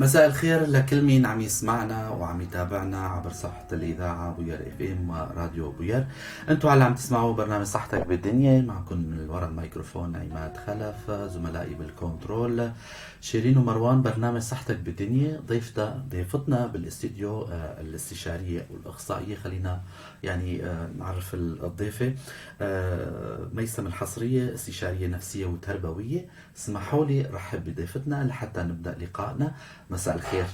مساء الخير لكل مين عم يسمعنا وعم يتابعنا عبر صفحة الإذاعة بوير FM وراديو بوير. انتم هلا عم تسمعوا برنامج صحتك بالدنيا، معكم من وراء الميكروفون عماد خلف، زملائي بال control شيرين ومروان. برنامج صحتك بالدنيا، ضيفتنا بالاستديو الاستشارية والأخصائية، خلينا يعني نعرف الضيفة ميسم الحصرية، استشارية نفسية وتربوية. اسمحوا لي رحب بضيفتنا لحتى نبدأ لقائنا. مساء الخير.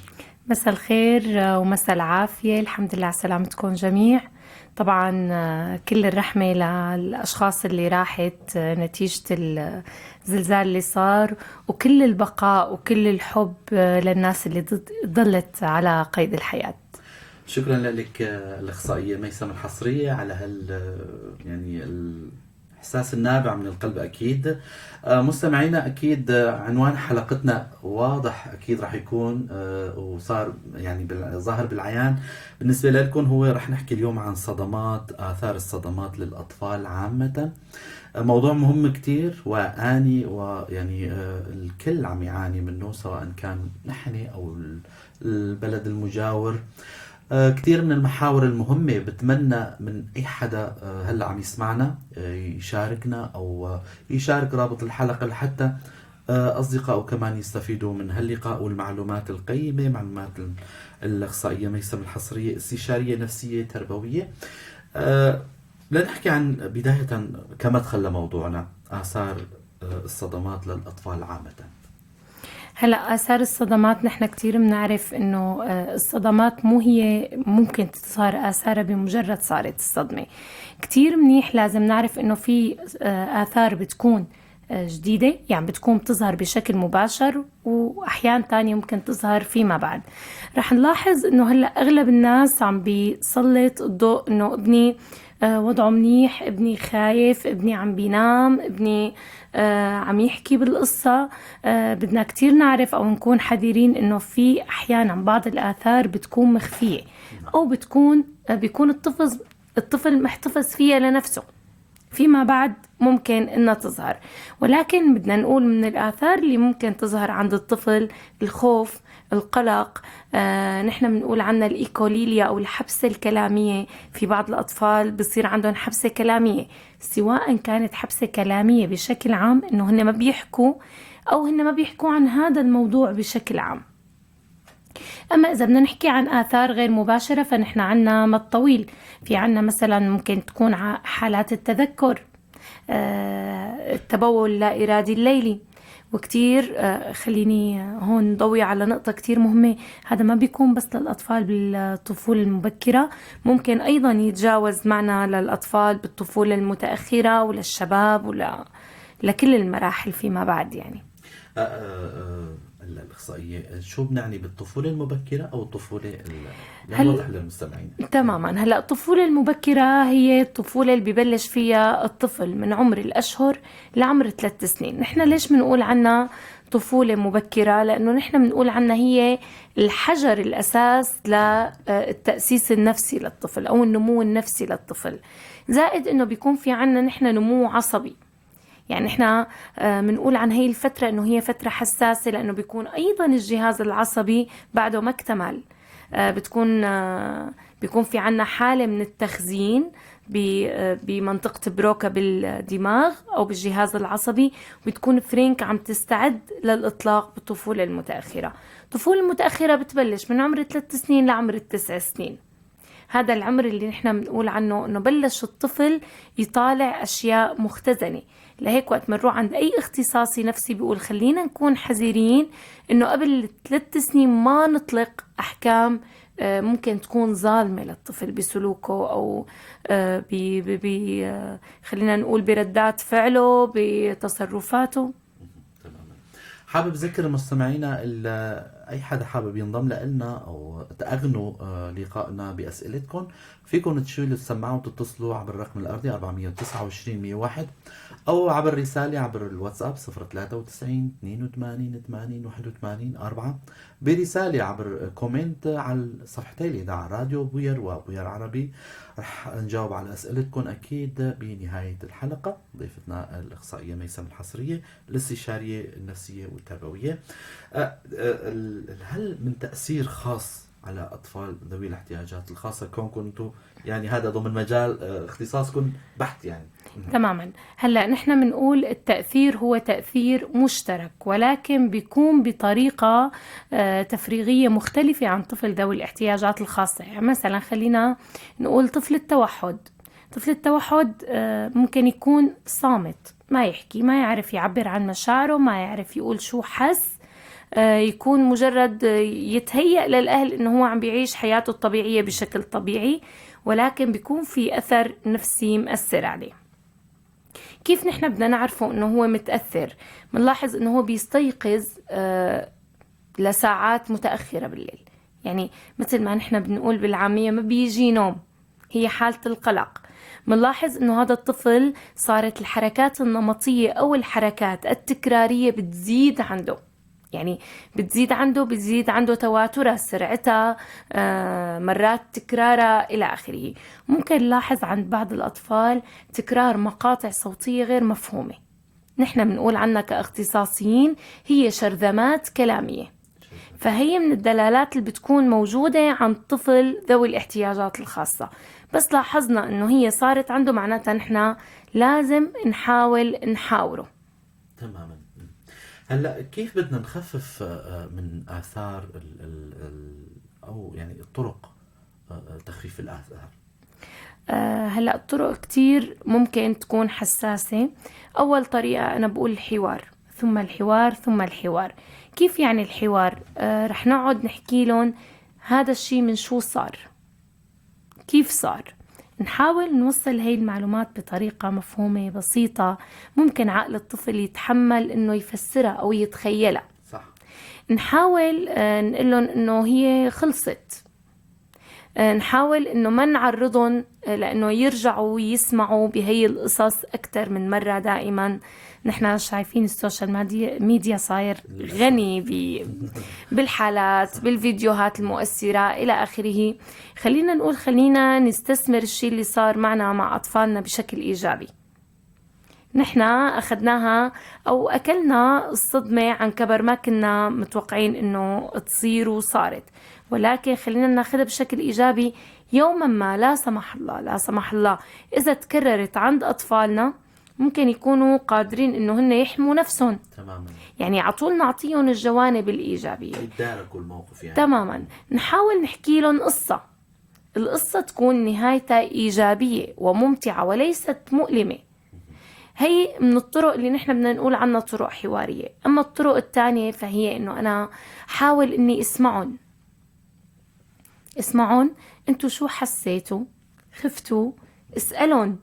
مساء الخير ومساء العافية، الحمد لله على سلامتكم جميع. طبعا كل الرحمة للأشخاص اللي راحت نتيجة الزلزال اللي صار، وكل البقاء وكل الحب للناس اللي ضلت على قيد الحياة. شكرا لك الأخصائية ميسم الحصرية على هال يعني الإحساس النابع من القلب. أكيد مستمعينا، أكيد عنوان حلقتنا واضح، أكيد رح يكون وصار يعني ظاهر بالعيان بالنسبة لكم، هو رح نحكي اليوم عن صدمات، آثار الصدمات للأطفال عامة. موضوع مهم كتير وآني، ويعني الكل عم يعاني منه، سواء كان نحن أو البلد المجاور. كثير من المحاور المهمة، بتمنى من أي حدا هلأ عم يسمعنا يشاركنا أو يشارك رابط الحلقة لحتى أصدقائه كمان يستفيدوا من هاللقاء والمعلومات القيمة، معلومات الأخصائية ميسم الحصرية، استشارية نفسية تربوية. لنحكي عن بداية كمدخل لموضوعنا آثار الصدمات للأطفال عامة. هلا آثار الصدمات، نحن كتير بنعرف إنه الصدمات مو هي ممكن تصير آثارها بمجرد صارت الصدمة. كتير منيح لازم نعرف إنه في آثار بتكون جديدة، يعني بتكون بتظهر بشكل مباشر، وأحيان تانية ممكن تظهر فيما بعد. رح نلاحظ إنه هلأ أغلب الناس عم بيسلط الضوء إنه ابني وضعه منيح، ابني خايف، ابني عم بينام، ابني عم يحكي بالقصة. بدنا كتير نعرف أو نكون حذرين إنه في أحيانا بعض الآثار بتكون مخفية، أو بيكون الطفل محتفظ فيها لنفسه، فيما بعد ممكن إنها تظهر. ولكن بدنا نقول من الآثار اللي ممكن تظهر عند الطفل الخوف، القلق، نحن بنقول عنها الإيكوليليا أو الحبسة الكلامية. في بعض الأطفال بصير عندهم حبسة كلامية، سواء كانت حبسة كلامية بشكل عام إنه هن ما بيحكوا، أو هن ما بيحكوا عن هذا الموضوع بشكل عام. أما إذا بدنا نحكي عن آثار غير مباشرة فنحن عنا مد طويل، في عنا مثلا ممكن تكون حالات التذكر، التبول اللا إرادي الليلي. وكتير خليني هون ضوي على نقطة كتير مهمة، هذا ما بيكون بس للأطفال بالطفولة المبكرة، ممكن أيضا يتجاوز معنا للأطفال بالطفولة المتأخرة وللشباب لكل المراحل فيما بعد. يعني الأخصائية، شو بنعني بالطفولة المبكرة أو الطفولة لنوضح للمستمعين؟ تماما. هلا الطفولة المبكرة هي الطفولة اللي ببلش فيها الطفل من عمر الأشهر لعمر 3 سنين. نحن ليش بنقول عنها طفولة مبكرة؟ لأنه نحن بنقول عنها هي الحجر الأساس للتأسيس النفسي للطفل أو النمو النفسي للطفل، زائد أنه بيكون في عنا نحن نمو عصبي. يعني احنا بنقول عن هي الفترة انه هي فترة حساسة، لانه بيكون ايضا الجهاز العصبي بعده ما اكتمل، بيكون في عنا حالة من التخزين بمنطقة بروكا بالدماغ او بالجهاز العصبي، وبتكون فرينك عم تستعد للاطلاق بالطفولة المتأخرة. الطفولة المتأخرة بتبلش من عمر 3 سنين لعمر 9 سنين. هذا العمر اللي نحن بنقول عنه انه بلش الطفل يطالع اشياء مختزنة. لهيك وقت بنروح عند اي اختصاصي نفسي بيقول خلينا نكون حذرين انه قبل 3 سنين ما نطلق احكام ممكن تكون ظالمة للطفل بسلوكه او خلينا نقول بردات فعله، بتصرفاته. تماما. حابب ذكر مستمعينا اي حدا حابب ينضم لنا او تأغنوا لقائنا باسئلتكم، فيكم تشيلوا السماعه وتتصلوا عبر الرقم الارضي 429 101، او عبر رساله عبر الواتساب 093 82 80 81 4، برساله عبر comment على صفحتي الاذاعه راديو بوير وبوير عربي. رح نجاوب على اسئلتكم اكيد بنهايه الحلقه. ضيفتنا الاخصائيه ميسم الحصريه، الاستشاريه النفسيه والتربويه. هل من تأثير خاص على أطفال ذوي الاحتياجات الخاصة كونكم أنتم يعني هذا ضمن مجال اختصاصكم بحت يعني؟ تماما. هلا نحن بنقول التأثير هو تأثير مشترك، ولكن بيكون بطريقة تفريغية مختلفة عن طفل ذوي الاحتياجات الخاصة. يعني مثلا خلينا نقول طفل التوحد، طفل التوحد ممكن يكون صامت، ما يحكي، ما يعرف يعبر عن مشاعره، ما يعرف يقول شو حس، يكون مجرد يتهيأ للأهل إنه هو عم بيعيش حياته الطبيعية بشكل طبيعي، ولكن بيكون في أثر نفسي مأثر عليه. كيف نحن بدنا نعرفه إنه هو متأثر؟ منلاحظ إنه هو بيستيقظ لساعات متأخرة بالليل، يعني مثل ما نحن بنقول بالعامية ما بيجي نوم، هي حالة القلق. منلاحظ إنه هذا الطفل صارت الحركات النمطية أو الحركات التكرارية بتزيد عنده، يعني بتزيد عنده تواترها، سرعتها، مرات تكرارها إلى آخره. ممكن نلاحظ عند بعض الأطفال تكرار مقاطع صوتية غير مفهومة، نحن بنقول عنها كاختصاصيين هي شرذمات كلامية. فهي من الدلالات اللي بتكون موجودة عند طفل ذوي الاحتياجات الخاصة. بس لاحظنا إنه هي صارت عنده، معناتها نحن لازم نحاول نحاوره. تماما. هلا كيف بدنا نخفف من آثار أو يعني الطرق تخفيف الآثار؟ هلا الطرق كتير ممكن تكون حساسة. أول طريقة أنا بقول الحوار، ثم الحوار، ثم الحوار. كيف يعني الحوار؟ رح نقعد نحكي لهم هذا الشيء من شو صار، كيف صار، نحاول نوصل هاي المعلومات بطريقة مفهومة بسيطة ممكن عقل الطفل يتحمل إنه يفسرها أو يتخيلها. صح. نحاول نقول لهم إنه هي خلصت، نحاول إنه ما نعرضهم لأنه يرجعوا يسمعوا بهي القصص أكثر من مرة. دائما نحن شايفين ال social media صاير غني بالحالات، بالفيديوهات المؤثرة إلى آخره. خلينا نقول خلينا نستثمر الشيء اللي صار معنا مع أطفالنا بشكل إيجابي. نحن أخذناها أو أكلنا الصدمة عن كبر، ما كنا متوقعين إنه تصير وصارت، ولكن خلينا ناخذها بشكل إيجابي. يوما ما لا سمح الله، لا سمح الله، إذا تكررت عند أطفالنا ممكن يكونوا قادرين إنه هن يحموا نفسهم. تماما. يعني عطول نعطيهم الجوانب الإيجابية، يتداركوا الموقف يعني. تماما. نحاول نحكي لهم قصة، القصة تكون نهايتها إيجابية وممتعة وليست مؤلمة. هي من الطرق اللي نحن بدنا نقول عنها طرق حوارية. أما الطرق الثانية فهي إنه أنا حاول إني اسمعهم، اسمعهم أنتو شو حسيتوا، خفتوا، اسألهم.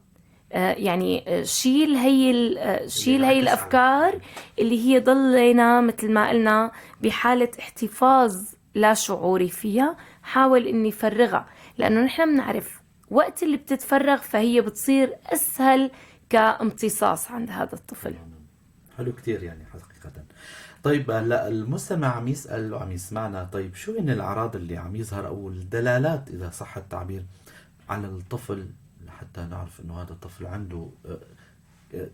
يعني شيل هي الأفكار اللي هي ضلينا مثل ما قلنا بحالة احتفاظ لا شعوري فيها، حاول إني فرغها، لأنه نحن بنعرف وقت اللي بتتفرغ فهي بتصير أسهل كامتصاص عند هذا الطفل. حلو كتير يعني حقيقة. طيب هلا المستمع عم يسأل وعم يسمعنا، طيب شو هن الأعراض اللي عم يظهر أو الدلالات إذا صح التعبير على الطفل لحتى نعرف إنه هذا الطفل عنده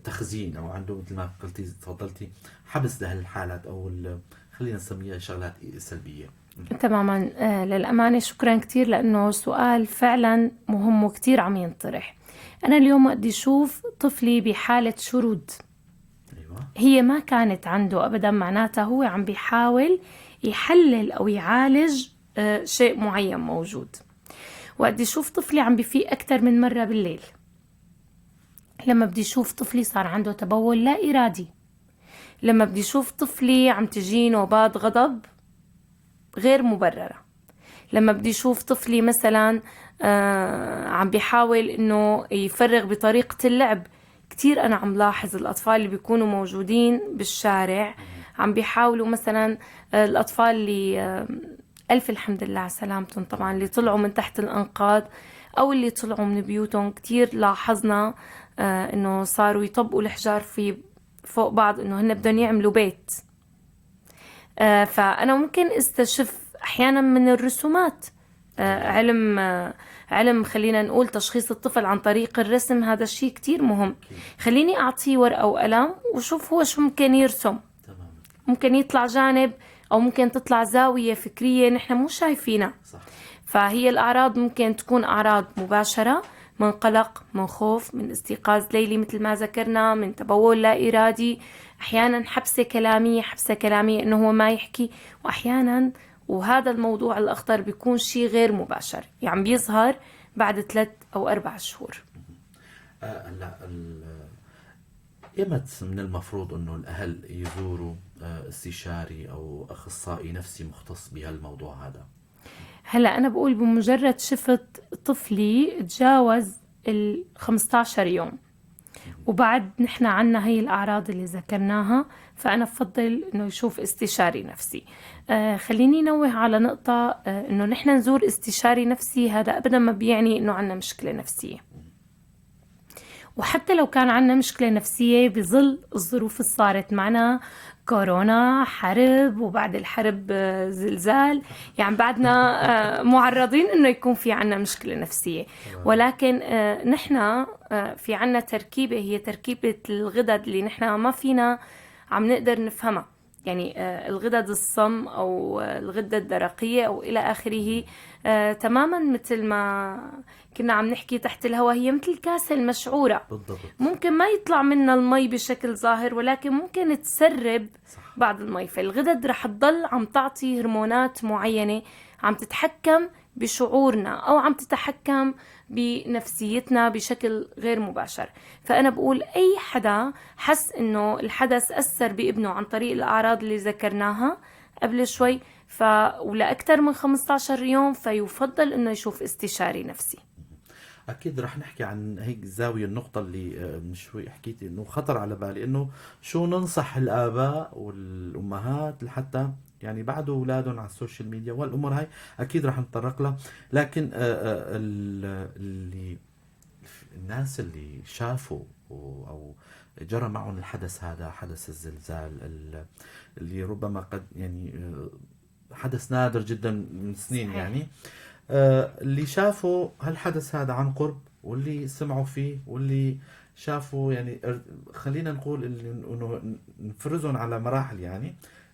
تخزين أو عنده مثل ما قلتي تفضلتي حبس لهالحالات أو خلينا نسميها شغلات سلبية؟ تماما. للأمانة شكرا كتير لأنه سؤال فعلا مهم وكتير عم ينطرح. أنا اليوم بدي أشوف طفلي بحالة شرود. أيوة. هي ما كانت عنده أبدا، معناتها هو عم بيحاول يحلل أو يعالج شيء معين موجود. وقت أشوف طفلي عم بفيق أكثر من مرة بالليل، لما بدي أشوف طفلي صار عنده تبول لا إرادي، لما بدي أشوف طفلي عم تجي نوبات غضب غير مبررة، لما بدي أشوف طفلي مثلا عم بيحاول إنه يفرغ بطريقة اللعب. كتير أنا عم لاحظ الأطفال اللي بيكونوا موجودين بالشارع عم بيحاولوا مثلا، الأطفال اللي ألف الحمد لله على سلامتهم طبعا، اللي طلعوا من تحت الأنقاض أو اللي طلعوا من بيوتهم، كتير لاحظنا إنه صاروا يطبقوا الحجار في فوق بعض، إنه هن بدهم يعملوا بيت. فأنا ممكن استشف أحيانا من الرسومات، علم خلينا نقول تشخيص الطفل عن طريق الرسم، هذا الشيء كتير مهم. خليني أعطيه ورقة وقلم وشوف هو شو ممكن يرسم. ممكن يطلع جانب أو ممكن تطلع زاوية فكرية نحن مو شايفينها. صح. فهي الأعراض ممكن تكون أعراض مباشرة من قلق، من خوف، من استيقاظ ليلي مثل ما ذكرنا، من تبول لا إرادي، أحيانا حبسة كلامية، حبسة كلامية إنه هو ما يحكي، وأحيانا وهذا الموضوع الأخطر بيكون شيء غير مباشر، يعني بيظهر بعد 3 أو 4 شهور. هلا إيمت من المفروض إنه الأهل يزوروا استشاري أو أخصائي نفسي مختص بهالموضوع هذا؟ هلا أنا بقول بمجرد شفت طفلي تجاوز ال 15 يوم وبعد نحن عنا هي الأعراض اللي ذكرناها، فأنا بفضل إنه يشوف استشاري نفسي. خليني نوه على نقطة، إنه نحن نزور استشاري نفسي هذا أبدا ما بيعني إنه عنا مشكلة نفسية، وحتى لو كان عنا مشكلة نفسية بظل الظروف اللي صارت معنا، كورونا، حرب، وبعد الحرب، زلزال، يعني بعدنا، معرضين إنه يكون في عنا مشكلة نفسية. ولكن، نحن، في عنا تركيبة، هي تركيبة الغدد اللي نحن ما فينا عم نقدر نفهمها، الغدد الصم أو الغدة الدرقية أو إلى آخره، تماما مثل ما كنا عم نحكي تحت الهواء، هي مثل الكاسة المشعورة. ممكن ما يطلع منها المي بشكل ظاهر، ولكن ممكن تسرب بعض المي، فالغدد رح تضل عم تعطي هرمونات معينة عم تتحكم بشعورنا أو عم تتحكم بنفسيتنا بشكل غير مباشر. فأنا بقول أي حدا حس إنه الحدث أثر بابنه عن طريق الأعراض اللي ذكرناها قبل شوي، ولأكثر من 15 يوم، فيفضل إنه يشوف استشاري نفسي. أكيد رح نحكي عن هيك زاوية، النقطة اللي، من شوي حكيتي إنه خطر على بالي إنه شو ننصح الآباء والأمهات لحتى بعدوا أولادهم على السوشيال ميديا والأمور هاي، أكيد رح نتطرق لها. لكن، الناس اللي شافوا أو جرى معهم الحدث هذا، حدث الزلزال اللي ربما قد حدث نادر جدا من سنين، اللي شافوا هالحدث هذا عن قرب واللي سمعوا فيه واللي شافوا، خلينا نقول إنه نفرزهم على مراحل،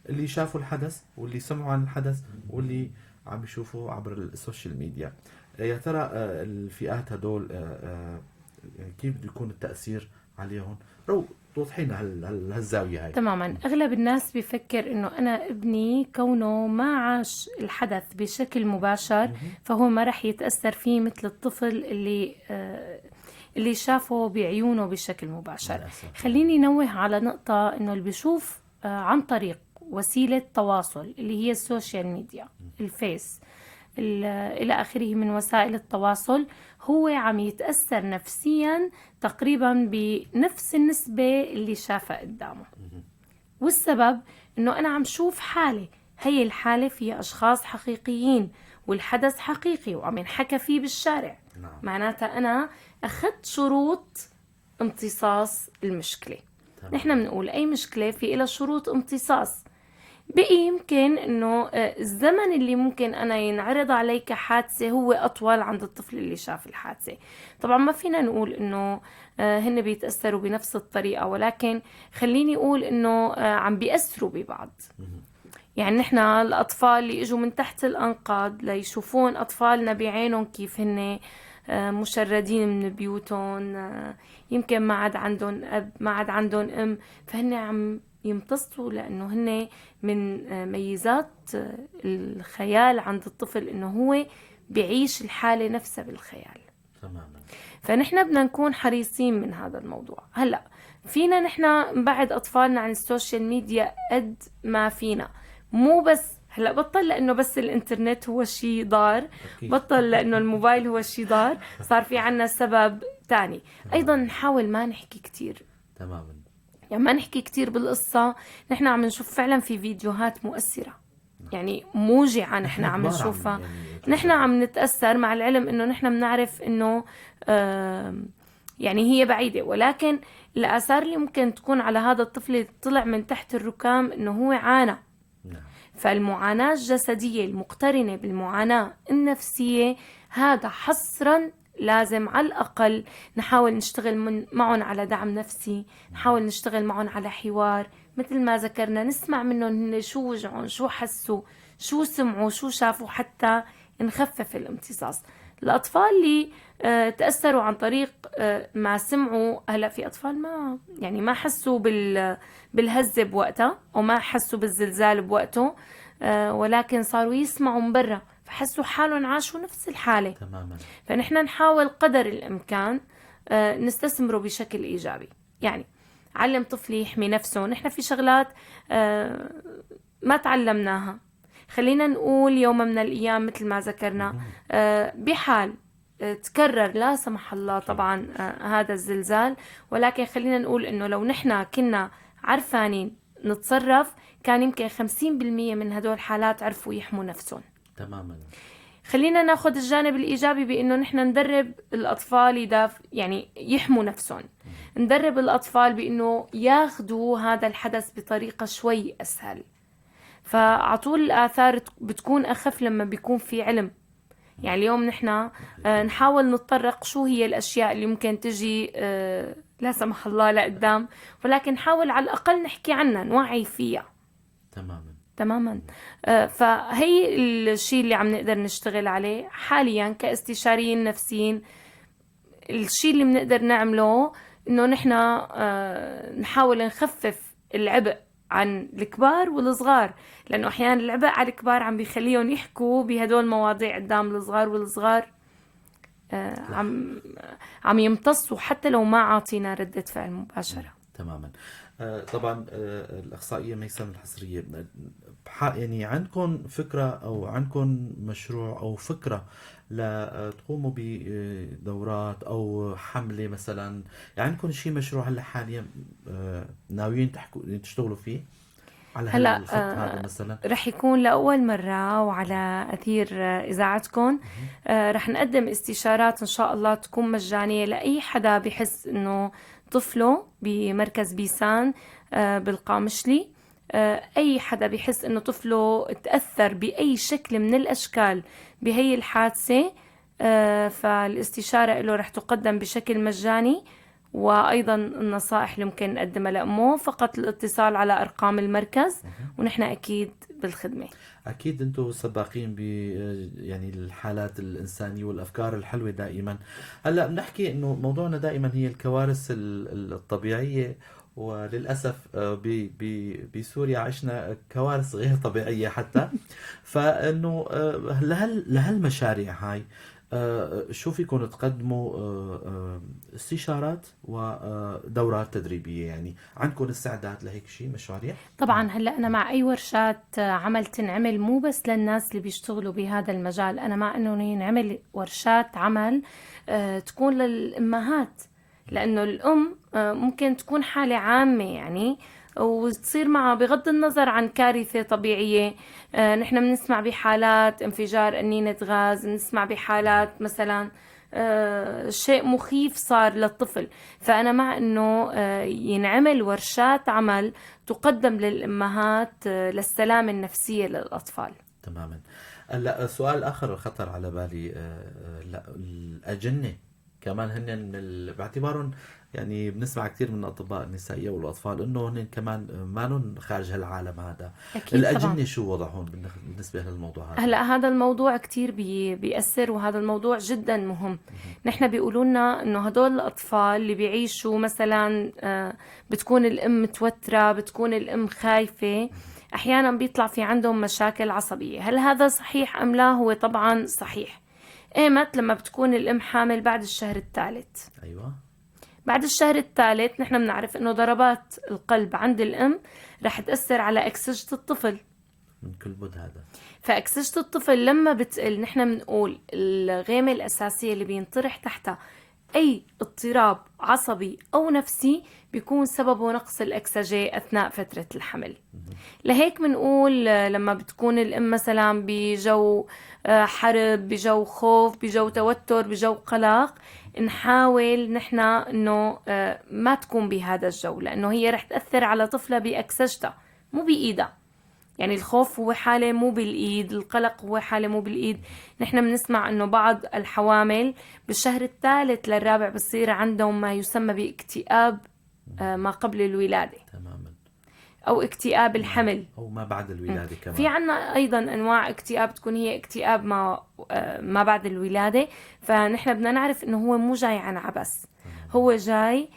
اللي شافوا الحدث واللي سمعوا عن الحدث واللي عم يشوفوا عبر السوشيال ميديا. يا ترى، الفئات هدول، كيف بده يكون التأثير عليهم؟ رو توضحي لنا هالزاوية هاي. تماما. أغلب الناس بيفكر إنه أنا ابني كونه ما عاش الحدث بشكل مباشر فهو ما رح يتأثر فيه مثل الطفل اللي شافه بعيونه بشكل مباشر. خليني نوه على نقطة، إنه اللي بيشوف، عن طريق وسيلة تواصل اللي هي السوشيال ميديا، الفيس، إلى آخره من وسائل التواصل، هو عم يتأثر نفسيا تقريبا بنفس النسبة اللي شافها قدامه. والسبب إنه أنا عم شوف حالة، هي الحالة فيها أشخاص حقيقيين والحدث حقيقي وعم ينحكى فيه بالشارع. معناتها أنا أخذت شروط امتصاص المشكلة. نحن بنقول أي مشكلة في إلها شروط امتصاص. بقي يمكن إنه، الزمن اللي ممكن أنا ينعرض علي كحادثة هو أطول عند الطفل اللي شاف الحادثة. طبعا ما فينا نقول إنه، هن بيتأثروا بنفس الطريقة، ولكن خليني أقول إنه، عم بيأثروا ببعض. نحن الأطفال اللي إجوا من تحت الأنقاض ليشوفون أطفالنا بعينهم كيف هن، مشردين من بيوتهم، يمكن ما عاد عندهم أب، ما عاد عندهم أم، فهن عم يمتصوا، لأنه هن من، ميزات، الخيال عند الطفل إنه هو بيعيش الحالة نفسها بالخيال. فنحن بدنا نكون حريصين من هذا الموضوع. هلأ فينا نحن نبعد أطفالنا عن السوشيال ميديا قد ما فينا، مو بس هلأ بطل لأنه بس الإنترنت هو شي ضار، بطل لأنه الموبايل هو شي ضار، صار في عنا سبب تاني. أيضا نحاول ما نحكي كتير. ما نحكي كتير بالقصة. نحن عم نشوف فعلا في فيديوهات مؤثرة، موجعة، نحن عم كبار عم نشوفها. نحن عم نتأثر، مع العلم إنه نحن بنعرف إنه، هي بعيدة، ولكن الآثار اللي ممكن تكون على هذا الطفل اللي طلع من تحت الركام إنه هو عانى. فالمعاناة الجسدية المقترنة بالمعاناة النفسية هذا حصرا لازم على الأقل نحاول نشتغل معهم على دعم نفسي، نحاول نشتغل معهم على حوار، مثل ما ذكرنا نسمع منهم هن شو وجعهم، شو حسوا، شو سمعوا، شو شافوا، حتى نخفف الامتصاص. الأطفال اللي تأثروا عن طريق ما سمعوا، هلا في أطفال ما يعني ما حسوا بالهزة بوقتها أو ما حسوا بالزلزال بوقته، ولكن صاروا يسمعوا من برا فحسوا حالهم عاشوا نفس الحالة. تماما. فنحن نحاول قدر الإمكان نستثمره بشكل إيجابي، يعني علم طفلي يحمي نفسه. نحن في شغلات ما تعلمناها، خلينا نقول يوم من الأيام مثل ما ذكرنا بحال تكرر لا سمح الله طبعا هذا الزلزال، ولكن خلينا نقول إنه لو نحن كنا عرفانين نتصرف كان يمكن 50% من هدول الحالات عرفوا يحموا نفسهم. تماما. خلينا ناخذ الجانب الإيجابي بإنه نحن ندرب الأطفال يعني يحموا نفسهم، ندرب الأطفال بإنه ياخذوا هذا الحدث بطريقة شوي أسهل. فعطول الآثار بتكون أخف لما بيكون في علم. يعني اليوم نحن نحاول نتطرق شو هي الأشياء اللي ممكن تجي لا سمح الله لقدام، ولكن نحاول على الأقل نحكي عنها، نوعي فيها. تماما تماما. فهي الشيء اللي عم نقدر نشتغل عليه حاليا كاستشاريين نفسيين. الشيء اللي بنقدر نعمله انه نحن نحاول نخفف العبء عن الكبار والصغار، لانه احيانا العبء على الكبار عم بيخليهم يحكوا بهدول المواضيع قدام الصغار، والصغار عم يمتصوا حتى لو ما عاطينا ردة فعل مباشرة. تماما. طبعا الأخصائية ميسم الحصرية، يعني عندكم فكرة أو عندكم مشروع أو فكرة لتقوموا بدورات أو حملة مثلا؟ يعني عندكم شيء مشروع هلا حاليا ناويين تحكوا تشتغلوا فيه على هلا هالخط هذا مثلا؟ رح يكون لأول مرة وعلى أثير إذاعتكم رح نقدم استشارات إن شاء الله تكون مجانية لأي حدا بحس إنه طفله بمركز بيسان بالقامشلي، أي حدا بحس إنه طفله تأثر بأي شكل من الأشكال بهي الحادثة، فالاستشارة له رح تقدم بشكل مجاني، وأيضا النصائح اللي ممكن نقدمها لأمه، فقط الاتصال على أرقام المركز ونحن أكيد بالخدمة. أكيد أنتم سباقين ب يعني الحالات الإنسانية والأفكار الحلوة دائما. هلأ بنحكي إنه موضوعنا دائما هي الكوارث الطبيعية، وللأسف بسوريا عشنا كوارث غير طبيعية حتى. فإنه لهالمشاريع هاي شو فيكم تقدموا استشارات ودورات تدريبية؟ يعني عندكم استعداد لهيك شيء مشاريع؟ طبعا هلا أنا مع أي ورشات عمل تنعمل، مو بس للناس اللي بيشتغلوا بهذا المجال، أنا مع إنه ينعمل ورشات عمل تكون للأمهات، لأنه الأم ممكن تكون حالة عامة يعني وتصير معها بغض النظر عن كارثة طبيعية. نحن بنسمع بحالات انفجار قنينة غاز، بنسمع بحالات مثلا شيء مخيف صار للطفل. فأنا مع أنه ينعمل ورشات عمل تقدم للأمهات للسلامة النفسية للأطفال. تماما. هلا سؤال آخر خطر على بالي، لا الأجنة كمان هن باعتبارهم يعني بنسمع كثير من الأطباء النسائية والأطفال إنه هن كمان ما خارج هالعالم هذا. أكيد. الأجنة طبعا. شو وضعهم بالنسبة للموضوع هذا؟ هلا هذا الموضوع كثير بيأثر، وهذا الموضوع جدا مهم. نحن بيقولوا لنا إنه هدول الأطفال اللي بيعيشوا مثلا بتكون الأم متوترة، بتكون الأم خايفة، أحيانا بيطلع في عندهم مشاكل عصبية. هل هذا صحيح أم لا؟ هو طبعا صحيح. إيمت لما بتكون الأم حامل بعد الشهر الثالث. أيوة. بعد الشهر الثالث نحن بنعرف إنه ضربات القلب عند الأم رح تأثر على أكسجة الطفل. من كل بد هذا. فأكسجة الطفل لما بتقل، نحن بنقول الغيمة الأساسية اللي بينطرح تحتها أي اضطراب عصبي أو نفسي بيكون سببه نقص الأكسجة أثناء فترة الحمل. لهيك بنقول لما بتكون الأم مثلا بجو حرب، بجو خوف، بجو توتر، بجو قلق، نحاول نحن إنه ما تكون بهذا الجو، لأنه هي رح تأثر على طفلها بأكسجتها مو بإيدها. يعني الخوف هو حالة مو بالإيد، القلق هو حالة مو بالإيد. نحن بنسمع إنه بعض الحوامل بالشهر الثالث للرابع بصير عندهم ما يسمى باكتئاب ما قبل الولادة. تماما. أو اكتئاب الحمل أو ما بعد الولادة كمان. في عنا أيضا أنواع اكتئاب تكون هي اكتئاب ما بعد الولادة. فنحن بدنا نعرف إنه هو مو جاي عن عبث، هو جاي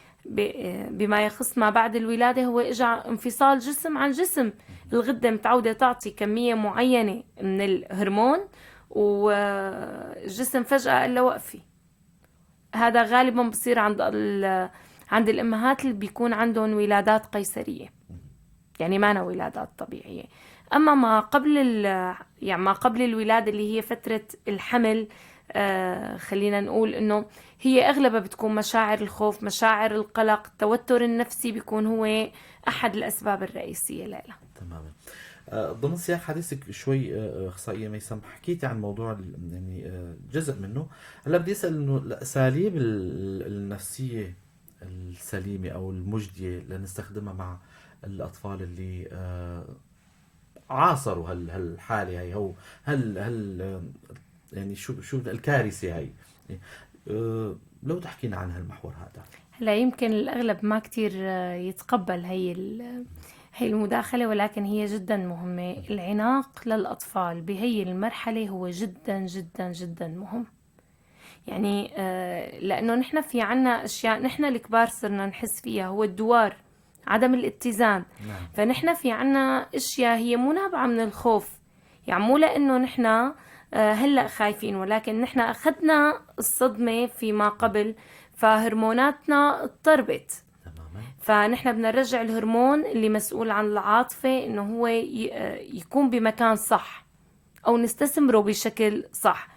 بما يخص ما بعد الولادة، هو إجا انفصال جسم عن جسم. الغدة متعودة تعطي كمية معينة من الهرمون، والجسم فجأة قال له وقفي. هذا غالبا بصير عند الأمهات اللي بيكون عندهم ولادات قيصرية، يعني ما أنا ولادات طبيعية. أما ما قبل يعني ما قبل الولادة اللي هي فترة الحمل، خلينا نقول إنه هي أغلبها بتكون مشاعر الخوف، مشاعر القلق، التوتر النفسي بيكون هو أحد الأسباب الرئيسية لها. تماما. ضمن سياق حديثك شوي، أخصائية ميسم، حكيتي عن موضوع جزء منه. هلا بدي أسأل إنه الأساليب النفسية السليمة أو المجدية لنستخدمها مع الأطفال اللي عاصروا هالحالة هاي، أو يعني شو الكارثة هاي، لو تحكينا عن هالمحور هذا. هلا يمكن الأغلب ما كتير يتقبل هي المداخلة، ولكن هي جدا مهمة. العناق للأطفال بهي المرحلة هو جدا جدا جدا مهم. لأنه نحن في عنا أشياء نحن الكبار صرنا نحس فيها، هو الدوار، عدم الاتزان. فنحن في عنا أشياء هي مو نابعة من الخوف، يعني مو لأنه نحن هلأ خايفين، ولكن نحن أخذنا الصدمة فيما قبل، فهرموناتنا اضطربت. فنحن بدنا نرجع الهرمون اللي مسؤول عن العاطفة إنه هو يكون بمكان صح، أو نستثمره بشكل صح.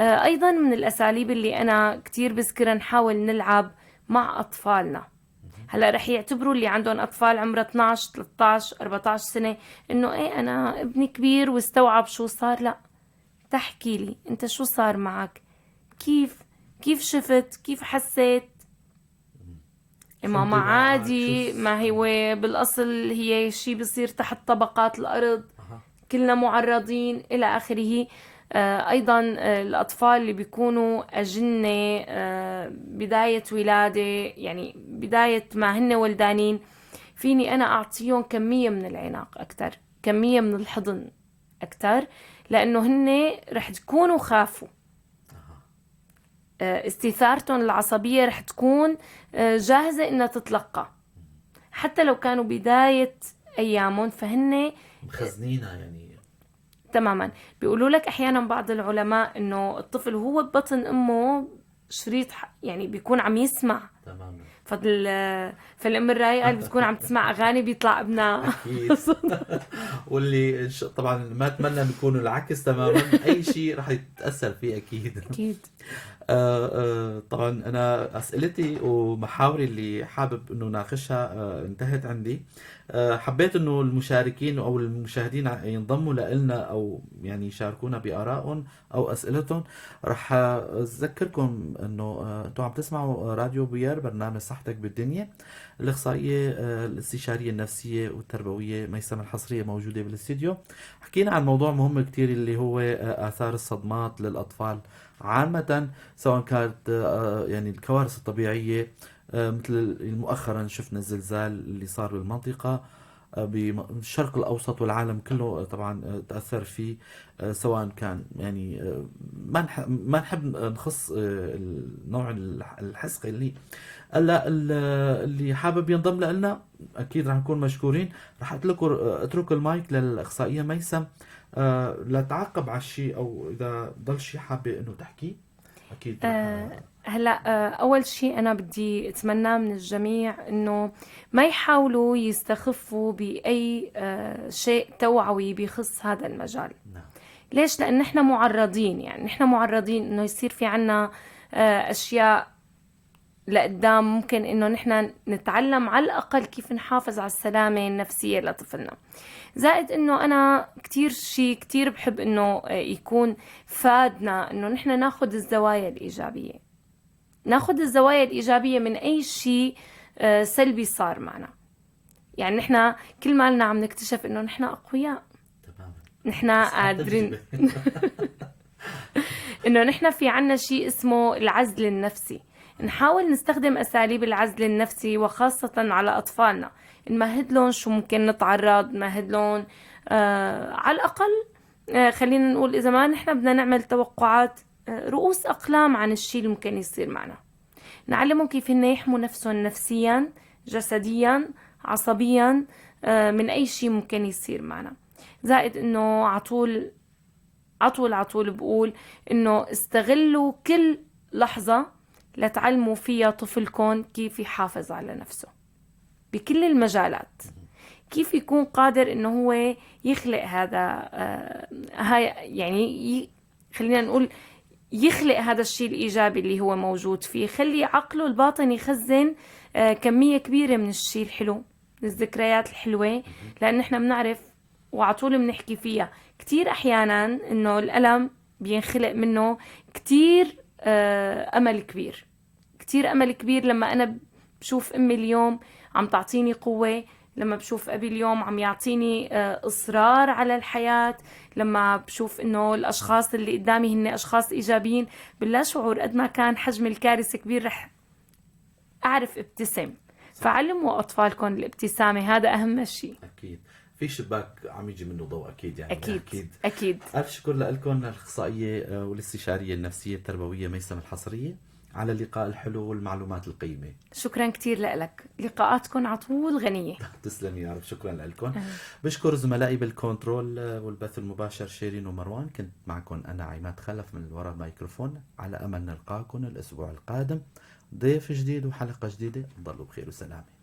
أيضا من الأساليب اللي أنا كتير بذكرها، نحاول نلعب مع أطفالنا. هلأ رح يعتبروا اللي عندهم أطفال عمره 12، 13، 14 سنة إنه إيه أنا ابني كبير واستوعب شو صار. لا، تحكي لي أنت شو صار معك، كيف شفت، كيف حسيت. شو ماما انطباعك؟ عادي، شو ما هو بالأصل هي شي بصير تحت طبقات الأرض، كلنا معرضين إلى آخره. أيضا، الأطفال اللي بيكونوا أجنة، بداية ولادة، يعني بداية ما هن ولدانين، فيني أنا أعطيهم كمية من العناق أكتر، كمية من الحضن أكتر، لأنه هن رح تكونوا خافوا. استثارتهم العصبية رح تكون جاهزة إنها تتلقى، حتى لو كانوا بداية أيامهم، فهن مخزنينها يعني. تماما. بيقولوا لك أحيانا بعض العلماء إنه الطفل وهو ببطن أمه شريط يعني بيكون عم يسمع. فالأم الرايقة اللي بتكون عم تسمع أغاني بيطلع ابنها. أكيد. واللي طبعا ما أتمنى أن يكونوا العكس تماما، أي شيء رح يتأثر فيه أكيد. أكيد. طبعا أنا أسئلتي ومحاوري اللي حابب إنه ناقشها، انتهت عندي. حبيت إنه المشاركين أو المشاهدين ينضموا لإلنا أو يشاركونا بآرائهم أو أسئلتهم. رح أذكركم إنه، أنتم عم تسمعوا راديو بيار، برنامج صحتك بالدنيا. الإخصائية، الاستشارية النفسية والتربوية ميسم الحصرية موجودة بالاستديو. حكينا عن موضوع مهم كتير اللي هو، آثار الصدمات للأطفال عامة، سواء كانت، الكوارث الطبيعية، مثل مؤخرا شفنا الزلزال اللي صار بالمنطقة، بالشرق الأوسط والعالم كله، طبعا، تأثر فيه، سواء كان ما نحب نخص، النوع الحسقي اللي هلا اللي حابب ينضم لنا أكيد رح نكون مشكورين. رح أترك المايك للأخصائية ميسم، لتعقب على الشيء أو إذا ضل شيء حابة إنه تحكي أكيد رح هلا، أول شيء أنا بدي أتمنى من الجميع إنه ما يحاولوا يستخفوا بأي، شيء توعوي بخص هذا المجال. ليش؟ لأن نحن معرضين، يعني نحن معرضين إنه يصير في عنا، أشياء لقدام ممكن إنه نحن نتعلم على الأقل كيف نحافظ على السلامة النفسية لطفلنا. زائد إنه أنا كتير شيء كتير بحب إنه يكون فادنا إنه نحن ناخد الزوايا الإيجابية، ناخد الزوايا الإيجابية من أي شيء، سلبي صار معنا. يعني نحن كل ما لنا عم نكتشف إنه نحن أقوياء. نحن بس حتى قادرين. تجربة. إنه نحن في عنا شيء اسمه العزل النفسي. نحاول نستخدم أساليب العزل النفسي وخاصة على أطفالنا، نمهد لهم شو ممكن نتعرض، نمهد لهم على الأقل خلينا نقول إذا ما نحن بدنا نعمل توقعات، رؤوس أقلام عن الشيء اللي ممكن يصير معنا. نعلمهم كيف هن يحموا نفسهم نفسيا، جسديا، عصبيا، من أي شيء ممكن يصير معنا. زائد إنه عطول عطول عطول بقول إنه استغلوا كل لحظة لتعلموا فيها طفلكم كيف يحافظ على نفسه بكل المجالات، كيف يكون قادر إنه هو يخلق هذا، هاي يعني خلينا نقول يخلق هذا الشيء الإيجابي اللي هو موجود فيه. خلي عقله الباطن يخزن كمية كبيرة من الشيء الحلو، من الذكريات الحلوة، لأن نحن بنعرف وعطول بنحكي فيها كتير أحيانا إنه الألم بينخلق منه كتير أمل كبير، كتير أمل كبير. لما أنا بشوف أمي اليوم عم تعطيني قوة، لما بشوف أبي اليوم عم يعطيني إصرار على الحياة، لما بشوف إنه الأشخاص اللي قدامي هن أشخاص إيجابيين، باللا شعور قد ما كان حجم الكارثة كبير رح أعرف ابتسم. فعلموا أطفالكم الابتسامة، هذا أهم شيء. أكيد في شباك عم يجي منه ضوء، أكيد يعني أكيد أكيد, أكيد. ألف شكر لكم الأخصائية والاستشارية النفسية التربوية ميسم الحصرية على اللقاء الحلو والمعلومات القيمة. شكرا كثير لك، لقاءاتكم على طول غنية. تسلمي يا رب، شكرا لكم. بشكر زملائي بالكنترول والبث المباشر شيرين ومروان. كنت معكم أنا عماد خلف من وراء الميكروفون، على أمل نلقاكم الأسبوع القادم ضيف جديد وحلقة جديدة. ضلوا بخير وسلامة.